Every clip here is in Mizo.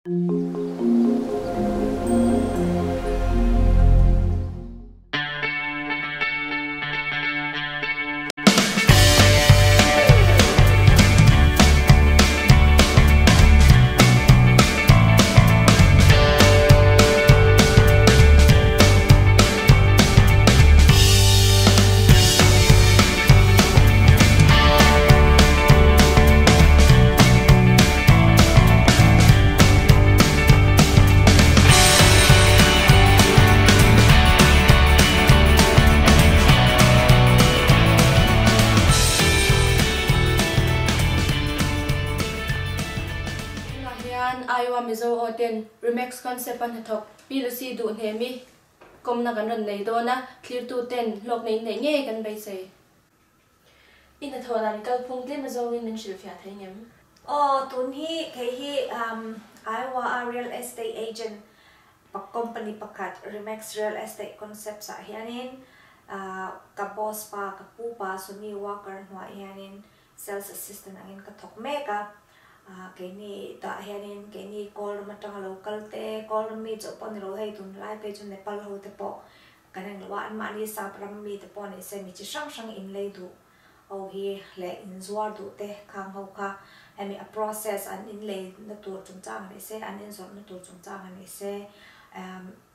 Tunah hian Iowa Mizo aw ten Remax Concept a hnathawk Pi Lucy duh hnemi kawmna kan rawn nei dawn a, thlirtu ten hlawkna inneih ngei kan beisei. I hnathawh dan kalphung tlem azawngin min hrilhfiah thei ngem? Aw, tun hi kei hi Iowa a real estate agent company pakhat Remax Real Estate Concepts ah hianin ka boss pa, ka pu pa Sonny Walker hnuah hianin sales assistant angin ka thawk mek a. Keini tah hianin keini kawl ram atanga lo kal te, kawl ram mi chauh pawh ni lo hei tunlai phei chu Nepal ho te pawh Kan en lo a, anmahni sap ram mite pawh ni se mi chi hrang hrang in lei duh ho hi leh in zuar duh te khang ho kha hemi a process an in lei na tur chungchang a ni se, an in zawrh na tur chungchang a ni se,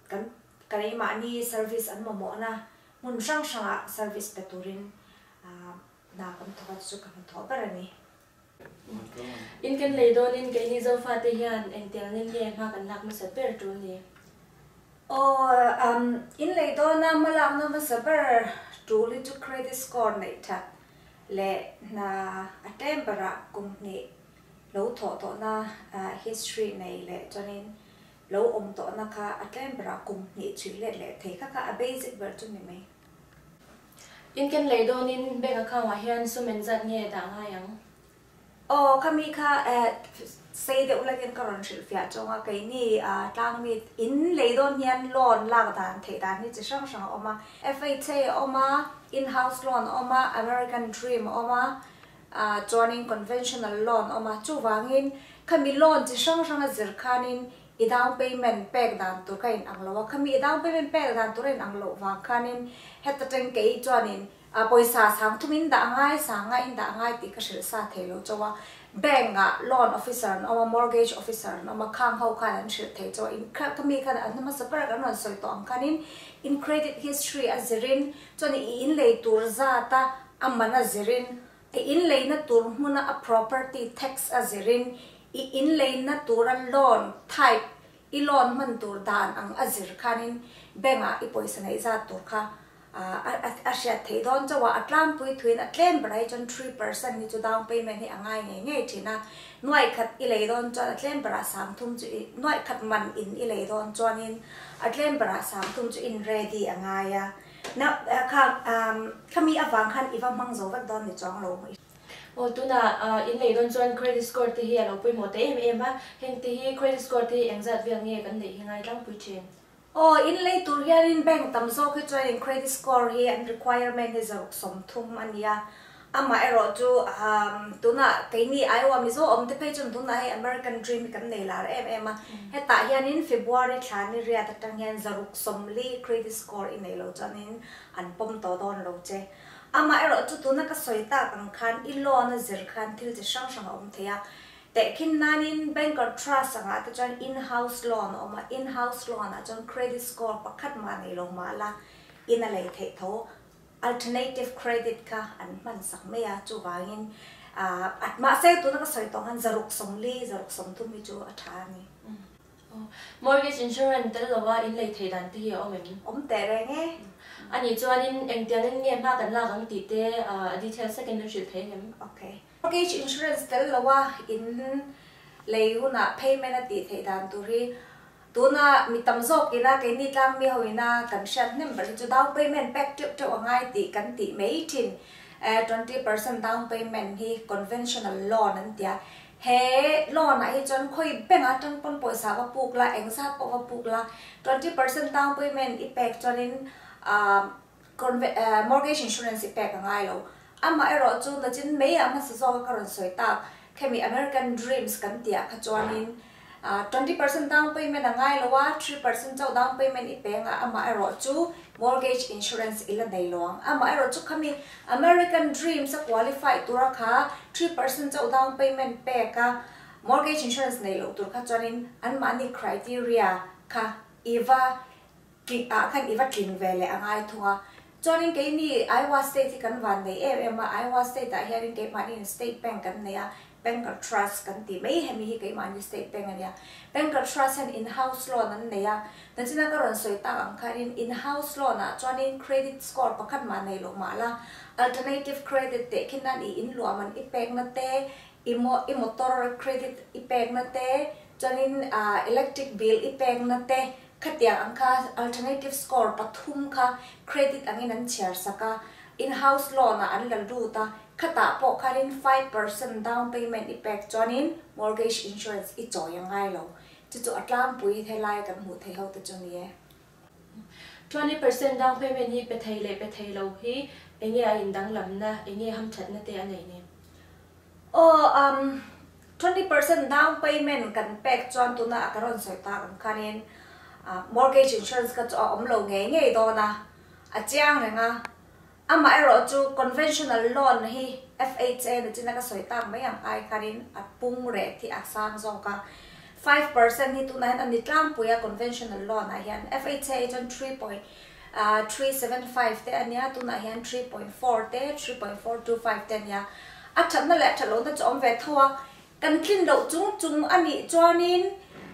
kan keimahni service an mamawh na hmun hrang hrang ah service pe turin hna kan thawk a chu chu ka hnathawh ber a ni. In kan lei dawnin keini Zofate hian engtiangin nge hma kan lak hmasa ber tul ni? Aw, in lei dawna hma lakna hmasa ber tul hi chu credit score neih that leh hna a tlem berah kum hnih lo thawh tawhna history nei leh chuanin lo awm tawhna kha a tlem berah kum hnih chhui let leh thei kha kha a basic ber chu ni mai. In kan lei dawnin bank account ah hian sum engzat nge dah ngai ang? Aw, khami kha sei deuh lakin ka rawn hrilhfiah chawng a, keini tlangmi in lei dawn hian loan lak dan theih dan hi chi hrang hrang a awm a, FHA a awm a, in-house loan a awm a, American Dream a awm a, chuanin conventional loan a awm a, chuvangin khami loan chi hrang hrang a zir khanin I down payment pek dan tur ka in ang lo a, khami i down payment pek dan tur a in ang loh vang khanin heta tang kei chuanin pawisa sang thum in dah ngai, sang nga in dah ngai tih ka hrilh sa thei lo chauh a, bank ah loan officer an awm a, mortgage officer an awm a, khang ho khan an hrilh thei chauh a, in khami khan an hmasa ber kan rawn sawi tawh ang khanin in credit history a zirin chuan i in lei tur zat a a man a zirin I inleina tur hmuna a property tax a zirin i inleina tura loan type, i loan hman tur dan ang a zir khanin bank ah i pawisa neih zat tur kha a hriat theih dawn chauh a, a tlangpui thuin a tlem berah hi chuan 3% hi chu down payment hi a ngai ngei ngei thin a, nuaih khat i lei dawn chuan a tlem berah 30 chu i nuaih khat man in i lei dawn chuanin a tlem berah 30 chu in ready a ngai a. Na kha khami avang khan i va hmang zo vek dawn ni chuang lo. Aw tunah in lei dawn chuan credit score te hi a lo pawimawh ta em em a, heng te hi credit score te hi engzat vel nge kan neih hi ngai tlangpui thin? Aw in lei tur hianin bank tam zawk hi chuanin credit score hi an requirement hi zaruk 30 a nia, Amah erawh chu tunah keini Iowa Mizo awm te phei chuan tunah hei American Dream hi kan nei lar em em a, hetah hianin February thla ni riat atang hian 140 credit score i nei lo chuanin an pawm tawh dawn lo che. Amah erawh chu tuna ka sawi tak ang khan i loan a zir khan thil chi hrang hrang a awm thei a, tehkhin nanin Banker Trust angah te chuan in-house loan a awm a, in-house loan ah chuan credit score pakhat mah nei lo mah la in a lei theih tho. Alternative credit kha an hman sak mai a, chuvangin mahse tuna ka sawi tawh khan 140, 130 hi chu a tha a ni. Mortgage insurance tel lova in lei thei dan te hi a awm em? Awm teh reng e. Anih chuanin engtiangin nge hma kan lak ang tih te detail sakin min hrilh thei em? Okay. Mortgage insurance tel lova in lei hunah payment a tih theih dan tur hi Tuna mi tam zawk ina keini tlang mi ho ina kan hriat hnem ber hi chu down payment pek teuh teuh a ngai tih kan tih mai thin. 20% down payment hi conventional loan an tia. He loan ah hi chuan khawi bank atang pawn pawisa va puk la, engzat pawh va puk la, 20% down payment i pek chuanin mortgage insurance i pek a ngai lo. Amah erawh chu nachin mai ah hmasa zawka ka rawn sawi tak, khemi American dreams kan tih ah kha chuanin. 20% down payment a ngai lo a, 3% chauh down payment i pe anga amaherawhchu mortgage insurance i la nei lo ang. Amaherawhchu khami American Dreams a qualify tura kha 3% chauh down payment pek a mortgage insurance nei loh tur kha chuanin anmahni criteria kha i va tling ah khan i va tling ve leh a ngai thung a. Chuanin keini Iowa State hi kan van nei em em a, Iowa State ah hianin keimahniin State Bank kan nei a, Banker Trust kan tih mai hemi hi keimahni State Bank a nia. Banker Trust hian in house loan an nei a, nachina ka rawn sawi tak ang khanin in house loan ah chuanin credit score pakhat mah nei loh mah la, alternative credit teh khi nan i in luah man i pekna te, i i motor credit i pekna te, chuanin electric bill i pekna te, Khatiang ang kha alternative score pathum kha credit angin an chhiar sak a, in house loan ah an la lut a, khatah pawh khanin 5% down payment i pek chuanin mortgage insurance i chawi a ngai lo. Chu chu a tlangpui helai kan hmuh theih ho te chu ni e. 20% down payment hi pe thei leh pe thei lo hi enge a indanglamna, enge hamthatna te a neih ni? Aw um 20% down payment kan pek chuan tuna a ka rawn sawi tak ang khanin mortgage insurance kha chu a awm lo ngei ngei dawn a, a chiang reng a. Amaherawh chu conventional loan hi FHA na chin a ka sawi tak mai ang ai khanin a pung reh hi a sang zawk a. 5% hi tunah hian a ni tlangpui a conventional loan ah hian FHA chuan 3.375 te a nia, tunah hian 3.4 te, 3.425 te a nia. A thatna leh a that lohna chu a awm ve tho a, kan tlin loh chung chung a nih chuanin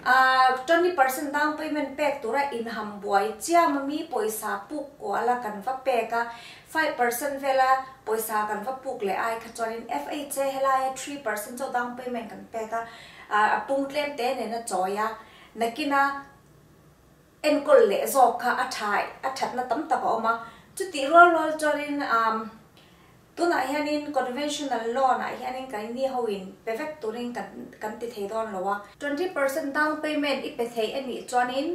20% down payment pek tura inham buai chiam a mi pawisa puk kual a kan va pek a, 5% vela pawisa kan va puk leh ai kha chuanin FHA helaia 3% chauh down payment kan pek a, a pung tlem te nen a chawi a, nakina enkawl leh zawk kha a tha a thatna tam tak a awm a, chutih rual rual chuanin tunah hianin conventional loan ah hianin keini ho in pe vek turin kan kan ti thei dawn lo a. 20% down payment i pe thei a nih chuanin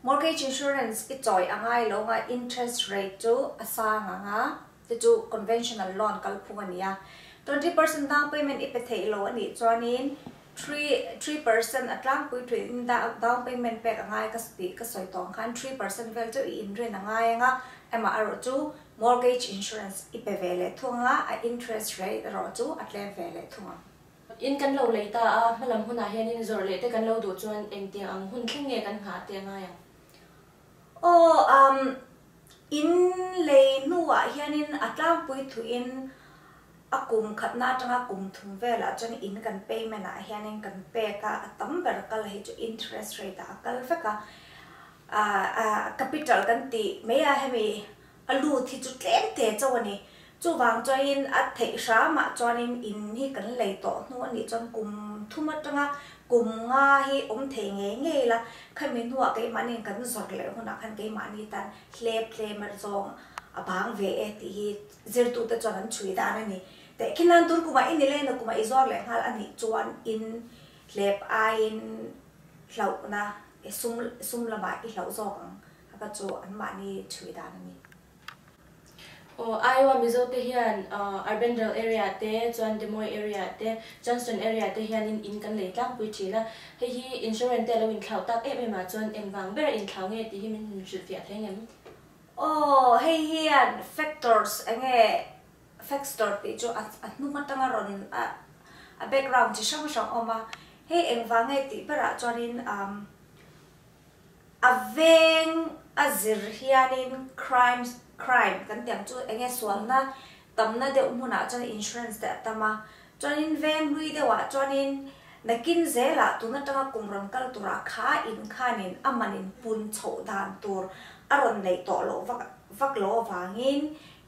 mortgage insurance i chawi a ngai lo anga interest rate chu a sang ang a, chu chu conventional loan kalphung a ni a. 20% down payment i pe theih lo a nih chuanin 3% a tlangpui thuin down payment pek a ngai ka tih ka sawi tawh ang khan 3% vel chu i inrin a ngai ang a, amah erawh chu mortgage insurance i pe ve leh thung ang a, a interest rate erawh chu a tlem ve leh thung ang. In kan lo lei ta a, hmalam hunah hianin zawrh leh te kan lo duh chuan engtiang ang hun thleng nge kan nghah te a ngai ang? Aw, um, in lei hnuah hianin a tlangpui thuin A kum khatna atanga kum thum velah chuan in kan payment ah hianin kan pek a, a tam ber kal hi chu interest rate ah a kal vek a, ah capital kan tih mai a hemi a lut hi chu tlem te chauh a ni. Chuvang chuanin a theih hramah chuanin in hi kan lei tawh hnu a nih chuan kum thum atanga kum nga hi awm thei ngei ngei la, khami hnuah keimahniin kan zawrh leh hunah khan keimahni tan hlep tlem a zawng a bang ve e tih hi Zirtute chuan an chhui dan a ni. Teh khi nan tur kumah i ni leh na kumah i zuar leh nghal a nih chuan in hlep aiin hlauhna sum sum lamah i hlauh zawk ang a ka chu anmahni chhui dan a ni. Aw, Iowa Mizo te hian Urbandale area te chuan Des Moines area te Johnston area te hianin in kan lei tlangpui thin a, hei hi insurance te a lo inthlauh tak em em ah chuan engvang ber a inthlau nge tih hi min hrilhfiah thei ngem? Aw, hei hian factors enge factor tih chu a hnung atanga rawn a background chi hrang hrang awm a, hei engvang nge tih berah chuanin a veng a zir hianin crimes crime kan tih ang chu enge sualna tamna deuh hmunah chuan insurance te a tam a, chuanin veng hlui deuhah chuanin nakin zelah tun atanga kum rawn kal turah kha in khanin a manin pun chhoh dan tur a rawn neih tawh loh vak vak lo avangin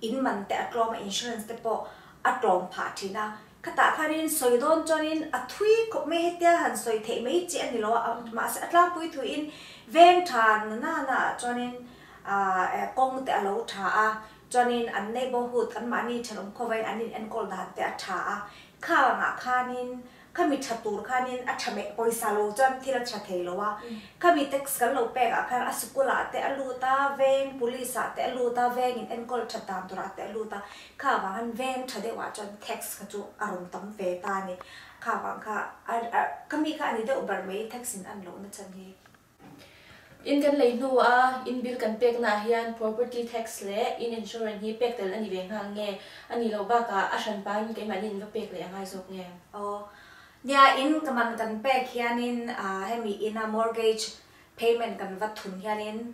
in man te a tlawm a, insurance te pawh a tlawm phah thin a, khatah khanin sawi dawn chuanin a thui khawp mai hetia han sawi theih mai chi a ni lo a, mahse a tlangpui thuiin veng tha na na na ah chuanin aah kawng te a lo tha a, Chuanin an neighbourhood, anmahni thenawm khawvain an in enkawl dan te a tha a, kha angah khanin khami tha tur khanin a tha meh pawisa lo chuan thil a tha thei lo a, khami tax kan lo pek ah khan a sikul ah te a lut a, veng police ah te a lut a, veng in enkawl that dan turah te a lut a, kha avangin veng tha deuh ah chuan tax kha chu a rawn tam ve ta a ni. Kha vang kha a khami kha ani deuh ber mai tax in an lohna chhan hi. In kan lei hnu a in bill kan pek naah hian property tax leh in insurance hi pek tel a ni ve nghal nge? A nih loh bakah a hran pain keimahni in va pek leh a ngai zawk nge? Aw. Nia, in ka man kan pek hianin hemi ina mortgage payment kan va thun hianin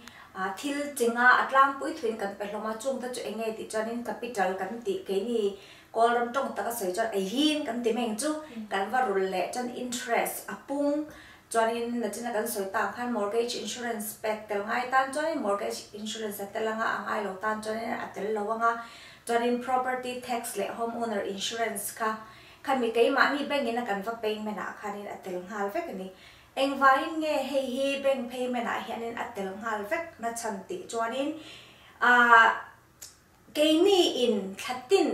thil chinga a tlangpui thuin kan pe hlawm a, chungte chu eng nge tih chuanin capital kan tih keini Kawlram tawng taka sawi chuan a hin kan ti mai chu kan va rul leh chuan interest a pung chuanin nachina kan sawi tak khan mortgage insurance pek tel ngai tan chuanin mortgage insurance a tel anga a ngai lo tan chuanin a tel lo anga chuanin property tax leh home owner insurance kha khami keimahni bank in a kan va payment ah khanin a tel nghal vek a ni. Engvangin nge hei hi bank payment ah hianin a tel nghal vek na chhan tih chuanin ah Keini in thlatin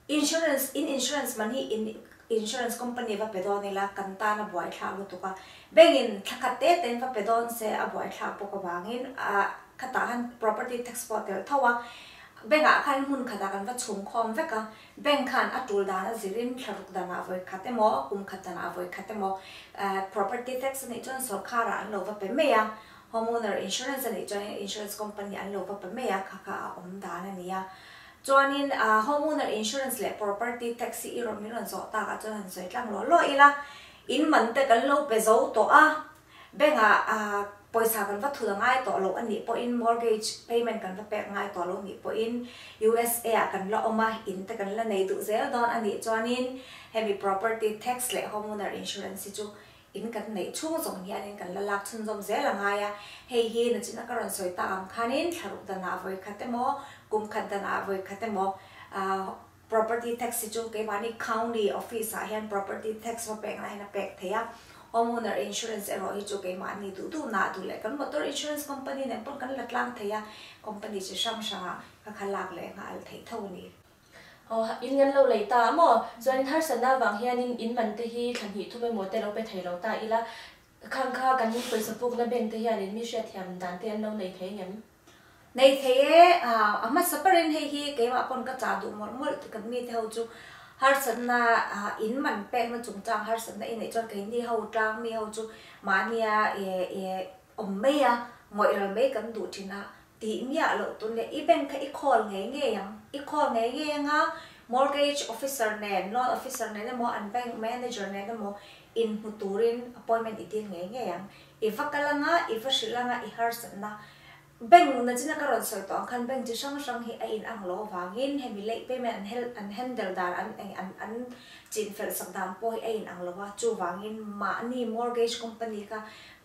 insurance in insurance man hi in insurance company va pe dawn ila kan tan a buai thlak lutuk a, bank in thla khat te te in va pe dawn se a buai thlak bawk avangin ah khatah khan property tax pawh a tel tho a, bank ah khan hmun khatah kan va chhung khawm vek a, bank khan a tul dan a zirin thla ruk danah vawi khat emaw kum khat danah vawi khat emaw property tax anih chuan sorkar ah an lo va pe mai a, Homeowner insurance a nih chuanin insurance company an lo va pe mai a, kha kha a awm dan a ni a. Chuanin homeowner insurance leh property tax hi i rawn min rawn zawh tak ah chuan han sawi tlang lawh lawh ila, in man te kan lo pe zo tawh a, bank ah pawisa kan va thul a ngai tawh loh a nih pawhin mortgage payment kan va pek ngai tawh loh a nih pawhin USA ah kan la awm a, in te kan la nei duh zel dawn a nih chuanin hemi property tax leh homeowner insurance hi chu In kan neih chhung zawng hianin kan la lak chhunzawm zel a ngai a, hei hi nachina ka rawn sawi tak ang khanin thlaruk danah vawi khat emaw, kum khat danah vawi khat emaw property tax hi chu keimahni county office ah hian property tax va pek na hian a pek thei a, home owner insurance erawh hi chu keimahni duh duh nah duh leh kan motor insurance company nen pawh kan la tlang thei a, company chi hrang hrangah ka kha lak leh nghal theih tho a ni. Aw, in kan lo lei ta a maw? Chuanin harsatna avang hianin in man te hi thla hnih thum emaw te lo pe thei lo ta ila, khang kha kan pawisa pukna bank te hianin mi hriatthiam dan te an lo nei thei ngem? Nei thei e, a hmasa berin hei hi keimah pawn ka chah duh mawlh mawlh ti kan mite ho chu harsatna in man pekna chungchang harsatna i neih chuan keini ho tlang mi ho chu mahnia awm mai a, ngawih ral mai kan duh thin a, Tih miah loh tun leh i bank kha i call ngei ngei ang. I call ngei ngei anga mortgage officer nen, loan officer nen emaw an bank manager nen emaw inhmu turin appointment i dil ngei ngei ang. I va kal anga, i va hrilh anga i harsatna. Bank nachina ka rawn sawi tawh ang khan bank chi hrang hrang hi a in ang lo avangin hemi late payment an hel an handle dan an eng an an chinfelh sak dan pawh hi a in ang lo a, chuvangin mahni mortgage company kha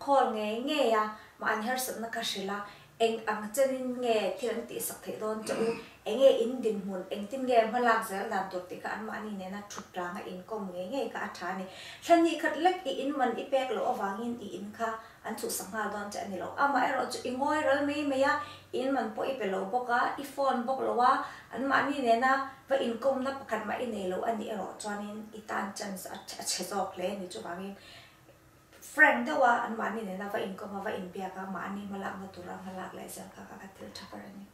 call ngei ngei a Mahni harsatna ka hrilh a, eng ang chenin nge thil an tihsak theih dawn che u, enge in dinhmun, engtin nge hma lak zel dan tur tih kha anmahni nena thut ranga inkawm ngei ngei kha a tha a ni. Thla khat lek i in man i pek loh avangin i in kha an chhuhsak nghal dawn che a ni lo. Amaherawh chu i ngawi ral mai mai a, i in man pawh i pe lo bawk a, i phone bawk lo a, anmahni nena va inkawmna pakhat mah i nei lo a nih erawh chuanin i tan chance a chhe zawk hle a ni. Chuvangin Frank deuh a, anmahni nena va inkawm a, va inbiak a, mahni hmalakna tura hmalak leh zel kha kha thil tha ber a ni.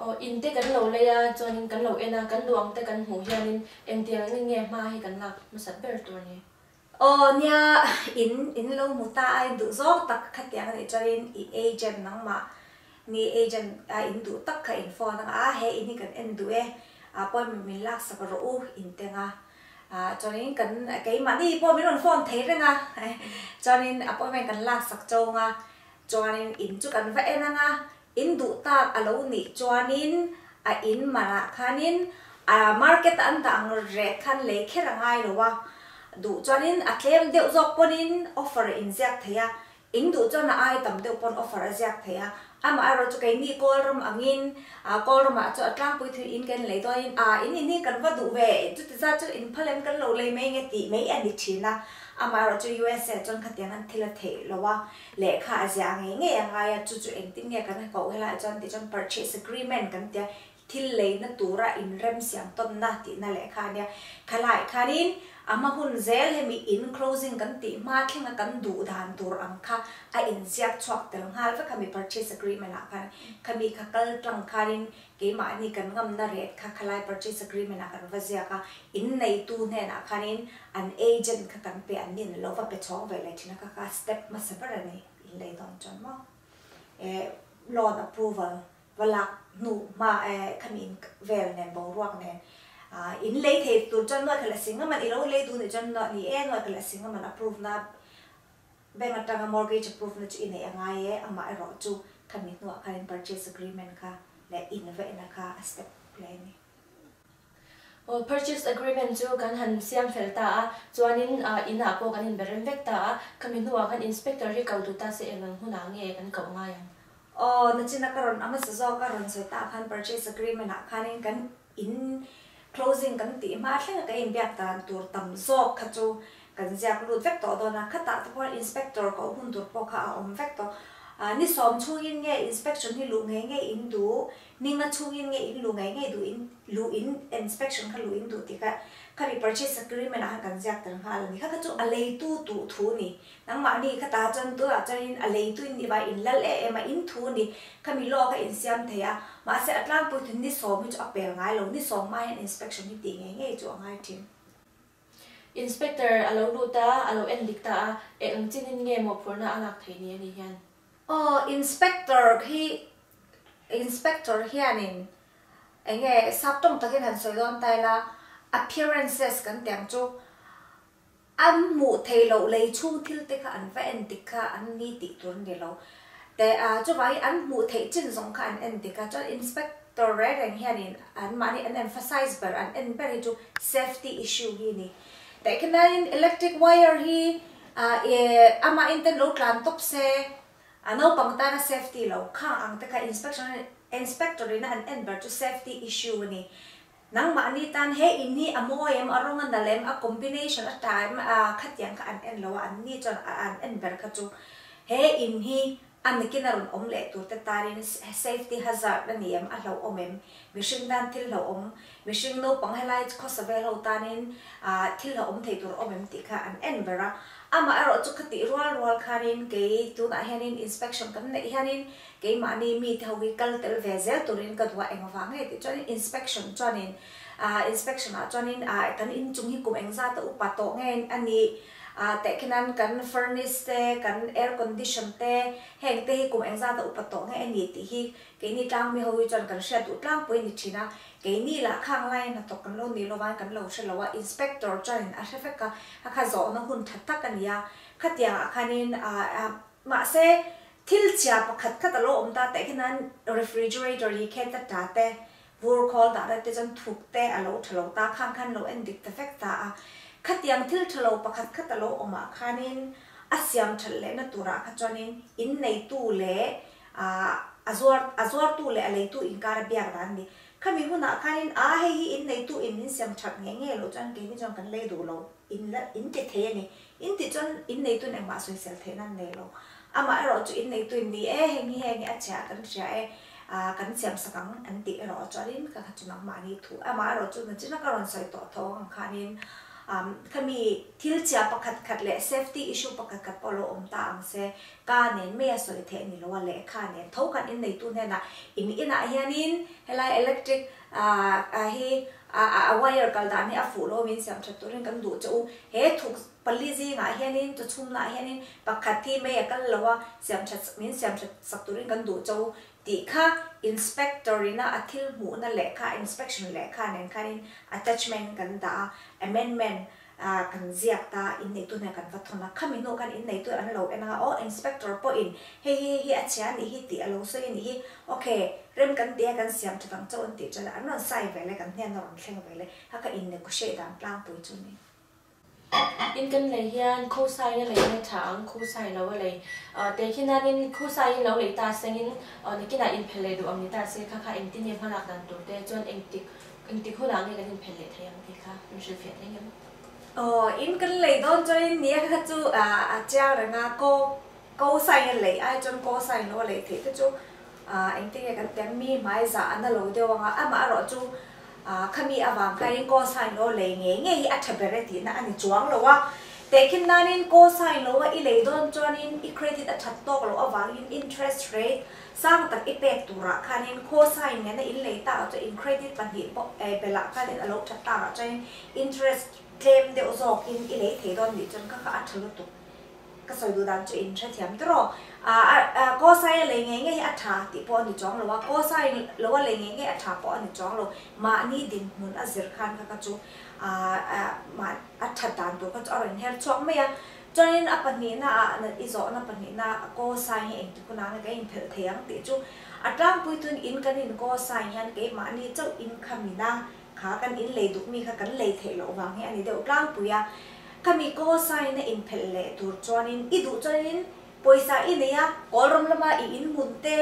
Aw, in te kan lo lei a, chuanin kan lo en a, kan duh ang te kan hmuh hianin engtiang angin nge hma hi kan lak hmasat ber tur ni? Aw, nia, in in lo hmu ta a, in duh zawng tak khatiang a nih chuanin i agent nangmah ni agent a in duh tak kha in phone ang a, he in hi kan en duh e, appointment min laksak rawh u in teng a. Chuanin kan keimahni pawh min rawn phone thei reng a, chuanin appointment kan laksak chawng a, chuanin in chu kan va en ang a, in duh tak a lo nih chuanin a in manah khanin a market a an dah ang rek khan lei kher a ngai lo a, duh chuanin a tlem deuh zawk pawnin offer in ziak thei a, In duh chuan a ai tam deuh pawn offer a ziak thei a, amaherawh chu keini Kawlram angin Kawlramah chu a tlangpui thui in kan lei dawn in a in in hi kan va duh ve, chuti zat chu in phal em kan lo lei mai nge tih mai a ni thin a, amaherawh chu USA chuan khatiang an thil a theih lo a, lehkha a ziah ngei ngei a ngai a, chu chu engtin nge kan koh helai chuan tih chuan purchase agreement kan tia Thil leina tura inremsiam tawnna tihna lehkha a nia. Khalai khanin A hma hun zel hemi in closing kan tih hma thlenga kan duh dan tur ang kha a inziak chhuak tel nghal vek a mi purchase agreement ah khan khami kha kal tlang khanin keimahni kan ngamna rate kha khalai purchase agreement ah kan va ziak a, in neitu hnenah khanin an agent kha kan pe an nin lo va pe chhawng ve leh thin a kha kha step hmasa ber a ni in lei dawn chuan maw eh loan approval va lak hnu hma eh khami in vel nen boruak nen ah in lei thei tur chuan nuai kha leh sing a man i lo lei duh nih chuan ni e nuai kha leh sing a man approve na Bank atanga mortgage approve na chu i neih a ngai e, amah erawh chu khami hnuah khanin purchase agreement kha leh in va ena kha a step hle a ni. Aw, purchase agreement chu kan han siam fel ta a, chuanin inah pawh kan inberem vek ta a, khami hnuah khan inspector hi ko duh ta se eng ang hunah nge kan koh ngai ang? Aw, nachina ka rawn a hmasa zawk a rawn sawi ta khan purchase agreement ah khanin kan In closing kan tih hma thlenga ka inbiak dan tur tam zawk kha chu kan ziak lut vek tawh dawn a, khatah te pawh inspector koh hun tur pawh kha a awm vek tawh. Ni sawm chhungin nge inspection hi luh ngei ngei in duh, ninga chhungin nge in luh ngei ngei duh in luh in inspection kha luh in duh tih kha khami purchase agreement ah khan kan ziak tel nghal a ni. Kha kha chu a leitu tuh thu a ni. Nangmahni kha ta chuan tunah chuanin a leitu in nih vai in lal em em a, in thu ni khami law kha in siam thei a, mahse a tlangpui thun ni sawm hi chu a pel ngai lo, ni sawm hma hian inspection hi tih ngei ngei chu a ngai thin. Inspector a lo lut a, a lo en dik ta a, eng ang chinin nge mawhphurhna a lak theih ni a nih hian? Aw, inspector khi inspector hianin enge sap tawng takin han sawi dawn ta ila, appearances kan tih ang chu An hmuh theih loh lei chhung thil te kha an va en dik kha an ni tih tur a ni lo. Te a chuvangin an hmuh theih chin zawng kha an en dik a, chuan inspector reng reng hianin an mahni an emphasize ber, an en ber hi chu safety issue hi a ni. Tehkhenain electric wire hi a amah in ten lo tlan tawp se, a naupang tana safety lo khang ang te kha inspection inspector in a an en ber chu safety issue a ni. Nangmahni tan he in hi a mawi em, a rawng a nalh em, a combination a tha em, a khatiang kha an en lo a, anni chuan an en ber kha chu he in hi a nikin a rawn awm leh tur te tarin safety hazard a ni em, a hlauhawm em, mihring tan thil hlauhawm, mihring naupang helai khawsa vel ho tanin thil hlauhawm thei tur a awm em tih kha an en ber a. Amaherawh chu khati rual rual khanin kei tunah hianin inspection kan neih hianin Keimahni mite ho hi kal tel ve zel turin ka duh a, engvang nge tih chuanin inspection chuanin ah inspection ah chuanin ah kan inchung hi kum engzat a upa tawh nge a nih ah tehkhinan kan furnace te kan air condition te heng te hi kum engzat a upa tawh nge a nih tih hi keini tlangmi ho hi chuan kan hriat duh tlangpui a ni thin a, keini lah khang laiin hnathawk kan lo nih lovain kan lo hre lo a, inspector chuanin a hre vek a, a kha zawhna hun tha tak a ni a, khatiang ah khanin ah mahse Thil chhia pakhat khat a lo awm ta teh khian refrigerator hi khet a ta te, vur khawl dah te chuan thuk te a lo tha lo ta khang khan lo en dik ta vek ta a. Khatiang thil tha lo pakhat khat a lo awm ah khanin a siam that lehna turah kha chuanin in neitu leh a zuar a zuartu leh a leitu inkar a biak dan a ni. Khami hunah khanin a hei hi in neitu in min siam that ngei ngei loh chuan keini chuan kan lei duh lo in la in ti thei a ni. In tih chuan in neituin engmah sawisel theihna an nei lo. Amah erawh chu in neituin ni e, heng hi heng hi a chhia kan hria e, ah kan siam sak ang an tih erawh chuanin ka kha chu nangmahni thu. Amah erawh chu nachina ka rawn sawi tawh tho ang khanin um khami thil chhia pakhat khat leh safety issue pakhat khat pawh lo awm ta ang se, ka nen mai a sawi theih a ni lo a, lehkha nen tho khan in neitu hnenah in inah hianin helai electric ah hi A wire kal dan hi a fuh lo min siam that turin kan duh che u. He thuk pali zingah hianin chaw chhumnaah hianin pakhat hi mei a kal lo a, siam that min siam that sak turin kan duh che u tih kha inspector ina a thil hmuhna lehkha inspection lehkha nen khanin attachment kan dah a, amendment kan ziak ta inneitu hnenah kan va thawn a, khami hnu khan inneitu an lo en a, aw inspector pawhin hei hi hei hi a chhia a nih hi tih a lo sawi a nih hi, ok rem kan ti a kan siam tha dang chauh an tih chuan an rawn sign ve le kan hnen a rawn thleng ve le a ka in negotiate dan tlangpui chu a ni. In kan lei hian khawsai in a lei nge tha ang, khawsai lo a lei teh khi nanin khawsai in lo lei ta sengin nikinah inphelh leh duh ang ni ta se kha kha engtin nge hmalak dan tur te chuan engtik Engtik hunah nge kan inphelh leh thei ang tih kha min hrilhfiah thei ngem? Aw, in kan lei dawn chuanin nia kha chu a chiang reng a, ko ko sign a lei ai chuan ko sign lo a lei theih te chu engtin nge kan ti ang, mi hmai zah a na lo deuh ang a, amah erawh chu Khami avang khanin call sign lo lei ngei ngei hi a tha ber e tihna a ni chuang lo a. Tehkhin nanin call sign lo a i lei dawn chuanin i credit a that tawk loh avangin interest rate sang tak i pek turah khanin call sign nena in lei takah chuan in credit pahnih pawh belh ah khanin a lo that takah chuanin interest tlem deuh zawkin i lei thei dawn nih chuan kha kha a tha lutuk. Ka sawi duh dan chu in hrethiam tawh rawh. Aah Kawsai a lei ngei ngei hi a tha tih pawh a ni chuang lo a, Kawsai lo a lei ngei ngei a tha pawh a ni chuang lo. Mahni dinhmun a zir khan kha kha chu aah mah a that dan tur kha chu a rawn her chhuak mai a. Chuanin a pahnihna ah i zawhna pahnihna Kawsai hi engti hunah nge kan inphelh thei ang tih chu a tlangpui tun in kan in Kawsai hian keimahni chauh in khamin a Kha kan in lei duk mi kha kan lei theih loh vang hi a ni deuh tlangpui a, khami call sign a inphelh leh tur chuanin i duh chuanin pawisa i nei a, kawlram lama i in hmun te,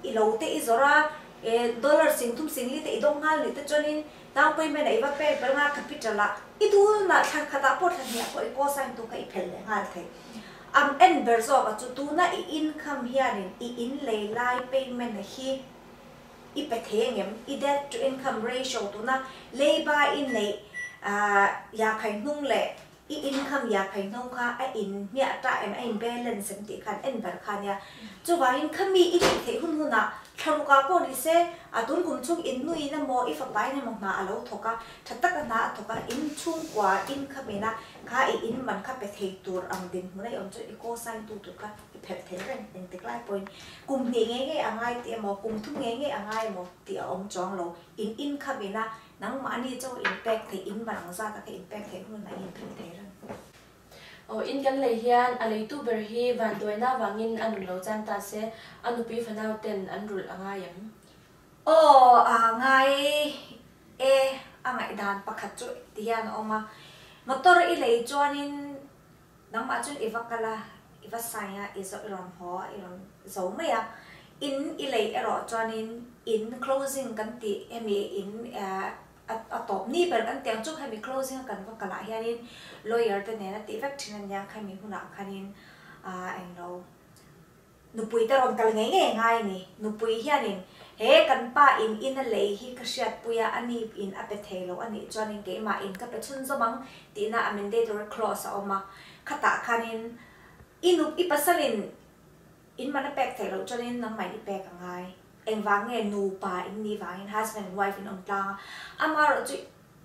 i lo te i zawrh a, e dollar 30,000 li te i dawng nghal nih te chuanin down payment a i va pek belh nga capital ah i duhna thla khatah pawh thla hniah pawh i call sign tu kha i phelh leh nghal thei. Ang en ber zawk a chu tuna i income hianin i in lei lai payment hi I pe thei angem? I debt to income ratio tuna leiba i neih yakhai hnung leh i income yakhai hnung kha a in hmiah ta em, a in balance em tih khan en ber kha nia. Chuvangin khami i tih theih hun hunah thlarukah pawh ni se, a tun kum chhung in nuin emaw i fapain emaw hna a lo thawk a, tha taka hna a thawk a, in chhungkua income ina kha i in man kha pe thei tur ang dinhmun a i awm chu i co-sign tu tur kha I phelh thei reng engtik lai pawhin kum hnih ngei ngei a ngai tih emaw, kum thum ngei ngei a ngai emaw tih a awm chuang lo. In income ina nangmahni chaw in pek theih, in man ang zat a kha in pek theih hunah in inphelh thei reng. Aw, in kan lei hian a leitu ber hi vanduaina avangin a nun lo chan ta se, a nupui fanau ten an rulh a ngai em? Aw, a ngai e, a ngaihdan pakhat chu ti hian a awm a. Motor i lei chuanin Nangmah chuan i va kal a, i va sign a, i zawh i rawn haw a, i rawn zo mai a. In i lei erawh chuanin in closing kan tih hemi in a tawp ni ber kan tih ang chu hemi closing a kan va kalah hianin lawyer te nena tih vek thin a nia khami hunah khanin englo Nupui te rawn kal ngei ngei ngai a ni. Nupui hianin, He kan pa in in a lei hi ka hriatpui a, a ni in a pe thei lo a nih chuanin keimah in ka pe chhunzawm ang tihna a mandatory clause a awm a. Khatah khanin i nup i pasalin in man a pek theih loh chuanin nangmahin i pek a ngai. Engvang nge nupa in nih vangin husband and wife in awm tlang a, amaherawh chu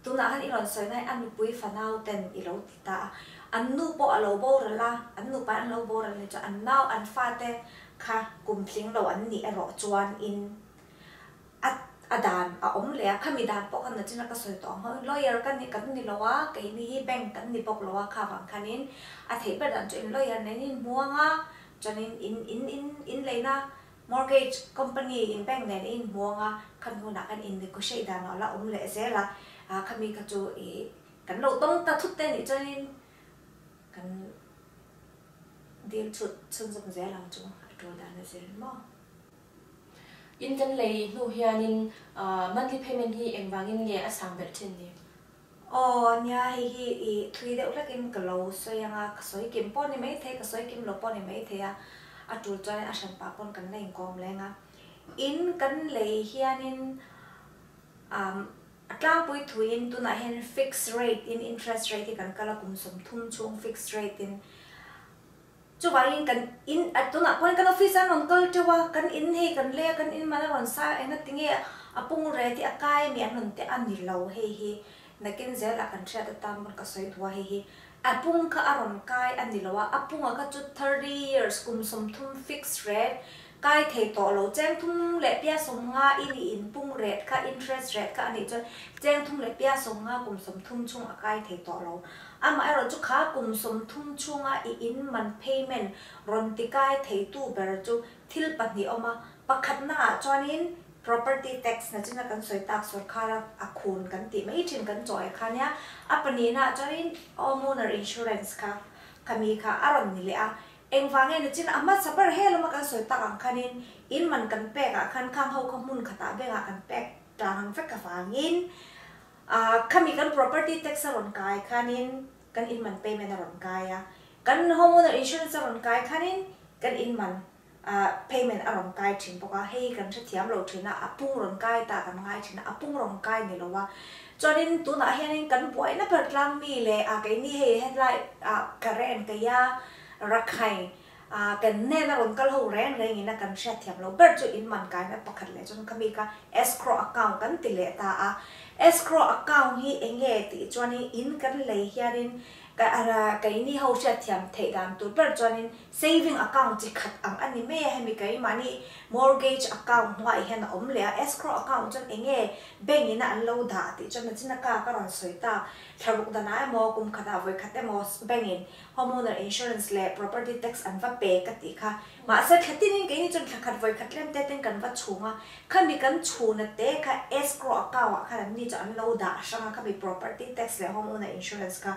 Tunah khan i rawn sawi nai a nupui fanau ten i lo ti ta a, an nu pawh a lo boral a, an nupa an lo boral ni chuan an nau an fate kha kum tling lo an nih erawh chuan in a a dan a awm leh a, khami dan pawh khan nachina ka sawi tawh ang ho in lawyer ka ni kan ni lo a, keini hi bank kan ni bawk lo a kha vang khanin a theih ber dan chu in lawyer nen in hmuang a, chuanin in in in in leina Mortgage company in bank nen i inhmuang a, khan hunah khan in negotiate dan a la awm leh zel a, khami kha chu i kan lo tawng ta thut te nih chuanin kan dil chhut chhunzawm zel ang chu a tul dan a zir maw. In kan lei hnu hianin monthly payment hi engvangin nge a sang belh thin ni? Aw nia hei hi i thui deuh hlekin ka lo sawi ang a, ka sawi kim pawh ni maithei, ka sawi kim lo pawh ni maithei a, a tul chuanin a hran pah pawn kan la inkawm leng a. In kan lei hianin umm a tlangpui thuiin tunah hian fixed rate in interest rate hi kan kal a kum 30 chhung fixed rate in Chuvangin kan in a tunah pawhin kan office an rawn kal teuh a, kan in hei kan lei a, kan in man a rawn sa a, enga tinge a pung re tih a kai ami an rawn teh a ni lo hei hi nakin zelah kan hriat atan pawn ka sawi duh a hei hi a pung kha a rawn kai a ni lo a, a punga kha chu 30 years kum 30 fixed rate kai thei tawh lo cheng thum leh pia 50 i nih in pung rate kha interest rate kha a nih chuan cheng thum leh pia 50 kum 30 chhung a kai thei tawh lo. Amaherawh chu kha kum 30 chhunga i in man payment rawn ti kai theitu ber chu thil pahnih awm a, pakhatna ah chuanin property tax na china kan sawi tak sorkar a khun kan tih mai thin kan chawi kha nia, a pahnihna ah chuanin homeowner insurance kha khami kha a rawn ni leh a, engvang nge na china a hmasa ber he lama kan sawi tak ang khanin in man kan pek ah khan khang ho kha hmun khatah bengah kan pek tlang ang vek avangin A khami kan property tax a rawn kai khanin kan in man payment a rawn kai a, kan homeowner insurance a rawn kai khanin kan in man Payment a rawn kai thin bawk a, hei kan hrethiam lo thin a, a pung rawn kai ta kan ngai thin a, a pung rawn kai ni lo a. Chuanin tunah hianin kan buaina ber tlang mi leh a keini hei hetlai ah Karen keia Rakhine ah kan hnena rawn kal ho reng rengin a kan hriatthiam lo ber chu in man kaina pakhat leh chuan khami kha escrow account kan ti leh ta a. Escrow account hi enge tih chuanin in kan lei hianin keini ho hriatthiam theih dan tur ber chuanin Saving account chi khat ang a ni mai a, hemi keimahni mortgage account hnuaiah hian a awm leh a, escrow account chuan eng nge bank in a an lo dah tih chuan nachin a ka ka rawn sawi ta, thlaruk danah emaw kum khatah vawi khat emaw bank in homeowner insurance leh property tax an va pe ka tih kha, mahse thla tinin keini chuan thla khat vawi khat tlem te ten kan va chhung a, khami kan chhuna te kha escrow account ah khan an ni chu an lo dah hrang a, khami property tax leh homeowner insurance kha.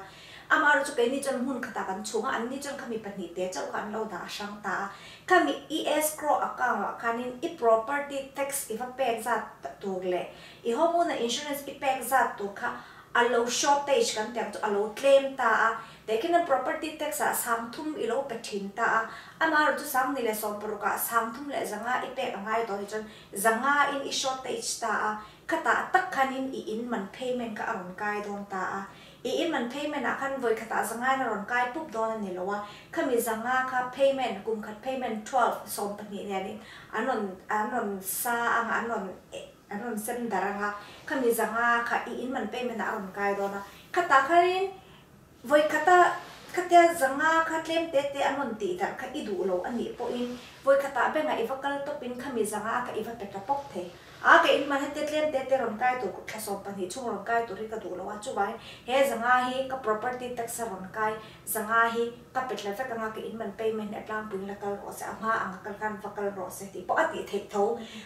Amaherawh chu keini chuan hmun khatah kan chhung a, anni chuan khami pahnihte chauh kha an lo dah hrang ta a. Khami i escrow account ah khanin i property tax i va pek zat tur leh i homeowner insurance i pek zat tur kha a lo shortage kan tih ang chu a lo tlem ta a. Tehkhin an property tax ah sangthum i lo pe thin ta a, amaherawh chu sangni leh sawmparuk ah sangthum leh zanga i pek a ngai tawh hi chuan zanga in i shortage ta a, khatah tak khanin i in man payment kha a rawn kai dawn ta a. I in man payment ah khan vawi khatah zanga in a rawn kai pup dawn a ni lo a, khami zanga kha payment, kum khat payment 12, 12 nen in an rawn an rawn sa anga an rawn an rawn sem darh anga, khami zanga kha i in man payment ah a rawn kai dawn a, khatah khanin vawi khata khatia zanga kha tlem te te an rawn tih darh kha i duh lo a nih pawhin vawi khatah bank ah i va kal tawpin khami zanga kha i va pe ta pawp thei. A ka in man hete tlem te te rawn kai tur kut thla 12 chhung rawn kai tur hi ka duh lo a, chuvangin he zanga hi ka property tax a rawn kai zanga hi ka pe thla vek anga ka in man payment hi a tlangpuiin la kal rawh se, a hma anga kal khan va kal rawh se tih pawh a tih theih tho.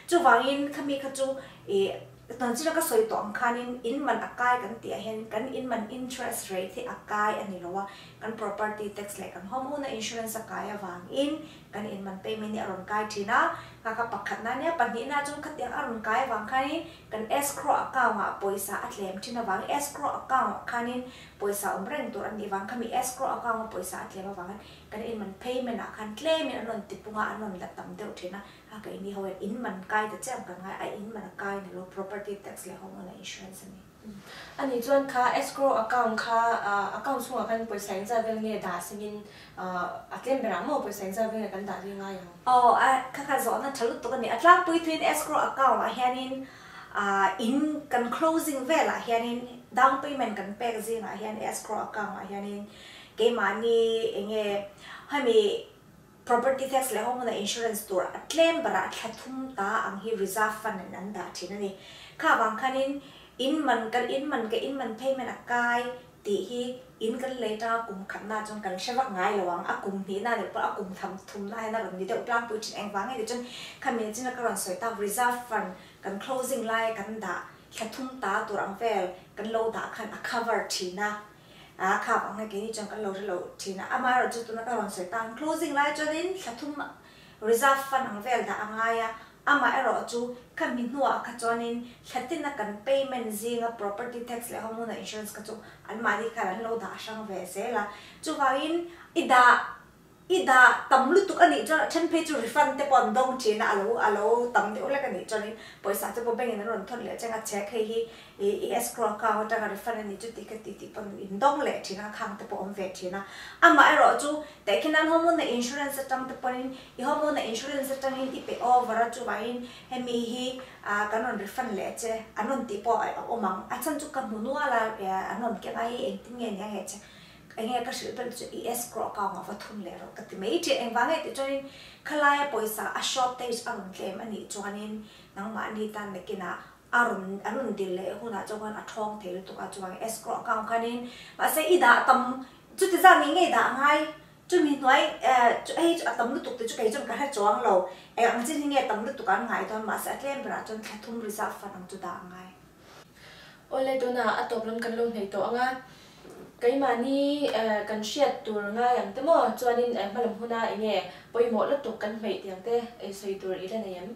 Chuvangin khami kha chu ih Tanchina ka sawi tawh ang khanin in man a kai kan tih ah hian kan in man interest rate hi a kai a ni lo a, kan property tax leh kan home owner insurance a kai avangin Kan in man payment hi a rawn kai thin a, kha kha pakhatna ania, pahnihna chuan khatiang a rawn kai avang khanin kan escrow account ah pawisa a tlem thin avang, escrow account ah khanin pawisa awm reng tur a nih vang, khami escrow account a pawisa a tlem avangin kan in man payment ah khan tlemin an rawn tipung a, an rawn la tam deuh thin a, a keini ho hian in man kai ta chiam kan ngai, a in man a kai ni lo, property tax leh home owner insurance a ni. Ani chuan kha escrow account kha account chhungah khan pawisa engzat vel nge dah singin a tlem berah maw pawisa engzat vel nge kan dah zui ngai ang? Aw a kha kha zawhna tha lutuk a ni. A tlangpui thuin escrow account ah hianin in kan closing velah hianin down payment kan pek zingah hian escrow account ah hianin keimahni enge hemi Property tax leh homeowner insurance tur a tlem berah thla thum ta ang hi reserve fund in an dah thin a ni. Kha vang khanin in man kan in man ka in man payment a kai tih hi in kan lei tanga kum khatna chuan kan hre vak ngai lo ang, a kum hnihna leh pawh a kum tham thumna hian a rawn ni deuh tlangpui thin engvang nge tih chuan khami nachina ka rawn sawi tak reserve fund kan closing laia kan dah thla thum ta tur ang vel kan lo dah khan a cover thin a. A khap ang nge keini chuan kan lo hre lo thin a, amaherawh chu tuna ka rawn sawi ta ang closing lai chuanin thla thum reserve fund ang vel dah a ngai a, amaherawh chu khami hnuah kha chuanin thla tina kan payment zinga property tax leh homeowner insurance kha chu anmahni khan an lo dah hrang ve zel a, chuvangin i dah I dah tam lutuk a nih chuan a then phei chu refund te pawh an dawng thin a, a lo a lo tam deuh hlek a nih chuanin pawisa te pawh bank in an rawn thawn leh cheng a check hei hi i escrow account atanga refund a nih chu tih ka ti tih pawn in dawng leh thin a, khang te pawh awm ve thin a. Amaherawh chu tehkhin nan homeowner insurance atang te pawhin i homeowner insurance atangin i pe over a chuvangin hemi hi kan rawn refund leh che an rawn tih pawh a awm ang, a chhan chu ka hmu nual a an rawn keng a hei engtin nge nia nge che Enge ka hrilh ber chu i escrow account ah va thun leh rawh ka ti mai tih engvang nge tih chuanin khalaia pawisa a shortage a rawn tlem a nih chuanin nangmahni tan nakinah a rawn an rawn dil leh hunah chuan a thawng thei lutuk a chuvangin escrow account khanin mahse i dah tam chuti zat ngei ngei dah ngai chumi hnuai eh chu hei chu a tam lutuk tih chu kei chuan ka hre chuang lo eng ang chin hi nge tam lutuk an ngai dawn mahse a tlem berah chuan thla thum reserve fund ang chu dah a ngai. Awle tuna a tawp lam kan lo hneih tawh ang a, keimahni kan hriat tur ngai ang te maw chuanin hmalam huna eng nge pawimawh lutuk kan hmeih tih ang te sawi tur i la nei em?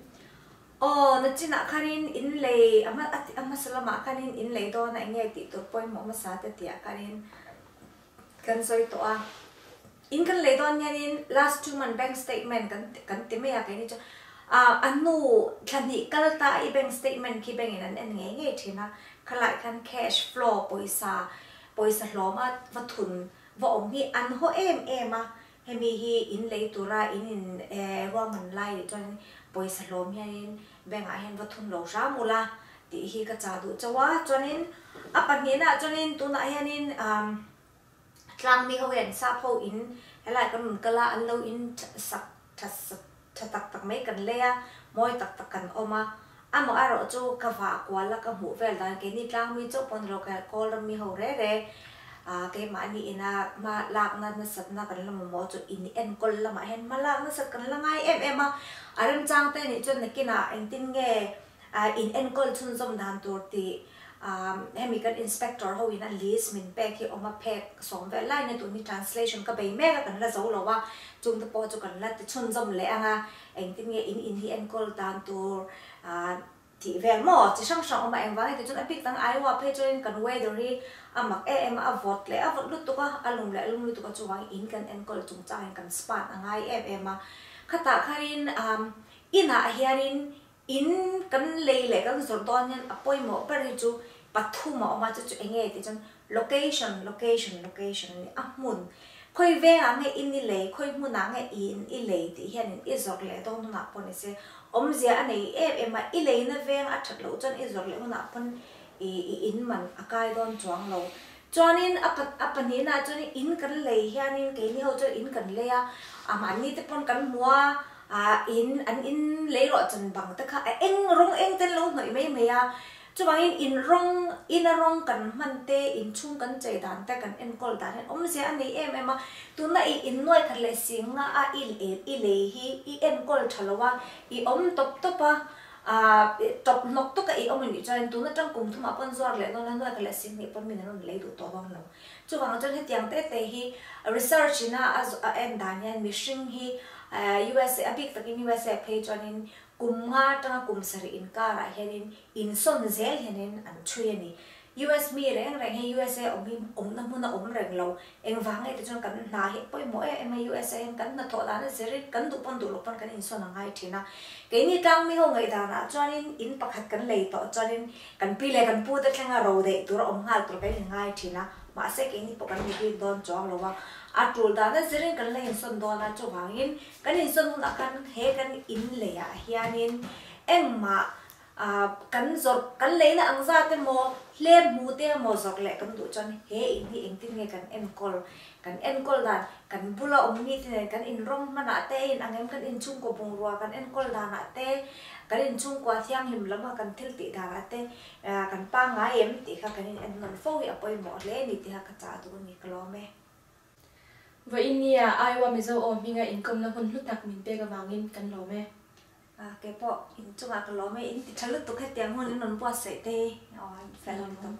Aw, nachinah khanin in lei a hma a hmasa lamah khanin in lei dawn a eng nge tih tur pawimawh hmasa te tihah khanin kan sawi tawh a. In kan lei dawn hianin last 2 month bank statement kan kan ti mai a keini chu a hnu thla hnih kal ta i bank statement khi bank in an en ngei ngei thin a, khalai khan cash flow pawisa pawisa hlawm a va thun va awm hi an haw em em a, hemi hi in lei tura in in ruahman lai nih chuan pawisa hlawm hianin bank ah hian va thun lo hram ula tih hi ka chah duh chauh a, chuanin a pahnihna ah chuanin tunah hianin Tlang mi ho hian sap ho in helai kan rawn kal a, an lo in sak tha tha tak tak mai kan lei a, mawi tak tak kan awm a. Amah erawh chu ka vah kual a, ka hmuh vel dan keini tlang mi chauh pawh ni lo, kawl ram mi ho re re keimahni ina hma lakna nasatna kan la mamawh chu in enkawl lamah hian hma lak nasat kan la ngai em em a. A remchang te nih chuan nakinah engtin nge in enkawl chhunzawm dan tur tih hemi kan inspector ho in a list min pek hi awm a phek sawm vel lai nia tun hi translation ka bei mek a kan la zo lo a chung te pawh chu kan la ti chhunzawm leh ang a engtin nge in in hi enkawl dan tur tih vel maw chi hrang hrang awm a engvang nge tichuan a bik dang Iowa phei chuanin kan weather hi a mak em em a a vawt leh a vawt lutuk a a lum leh a lum lutuk a chuvang in kan enkawl chungchang in kan span a ngai em em a khatah khanin inah hianin In kan lei leh kan zawrh dawn hian a pawimawh ber hi chu pathum a awm a, chu chu eng nge tih chuan location, location, location a ni. A hmun, khawi vengah nge in i lei, khawi hmunah nge in i lei tih hianin i zawrh leh dawn hunah pawh ni se awmzia a nei em em a, i leina veng a that loh chuan i zawrh leh hunah pawn i i in man a kai dawn chuang lo. Chuanin a a pahnihnaah chuanin in kan lei hianin keini ho chuan in kan lei a, a mahni te pawn kan hmu a, Ah in an in lei rawh chan bang te kha a eng rawng eng ten lo hnawih mai mai a, chuvangin in rawng ina rawng kan hman te inchhung kan chei dan te kan enkawl dan hian awmzia a nei em em a, tuna i innuai khat leh singa a i i lei hi i enkawl tha lo a, i awm tawp tawp a, ah tawp hnawk tawk a i awm anih chuan tuna tang kum thumah pawn zuar leh dawn a nuai khat leh sing hnih pawn min an rawn lei duh tawh dawn lo. Chuvang chuan hetiang te te hi research ina a en dan hian mihring hi USA a bik takin USA phei chuanin kum nga atanga kum sarih inkarah hianin insawn zel hianin an chhui a ni. US mi reng reng hi USA awm hi awmna hmun a awm reng lo. Engvang nge tichuan kan hna hi a pawimawh em em a USA hian kan hnathawh dan a zirin kan duh pawn duh loh pawn kan insawn a ngai thin a. Keini tlangmi ho ngaihdanah chuanin in pakhat kan lei tawh chuanin Kan pi leh kan pu te thlenga ro daih tur a awm nghal tur kan inngai thin a, mahse keini pawh kan ni bik dawn chuang lo a, a tul dana zirin kan la insawn dawn a, chuvangin kan insawn hunah khan he kan in leiah hianin engmah kan zawrh kan leina ang zat emaw hlem hmu te emaw zawrh leh kan duh chuan he in hi engtin nge kan enkawl kan enkawl dan kan bula awm mi te nen kan inrawng hmanah te a in ang em kan inchhungkaw bungrua kan enkawl danah te Kan inchhungkua thianghlim lama kan thil tih danah te kan pangngai em tih kha kan in ennawn fo hi a pawimawh hle a ni tih kha ka chah duh a ni ka lawm e. Vawiin nia Iowa Mizo aw hminga inkawmna hun hlu tak min pek avangin kan lawm e. Keipawh inchungah ka lawm e, in ti tha lutuk hetiang hun in rawn buatsaih te hi aw in fel lutuk.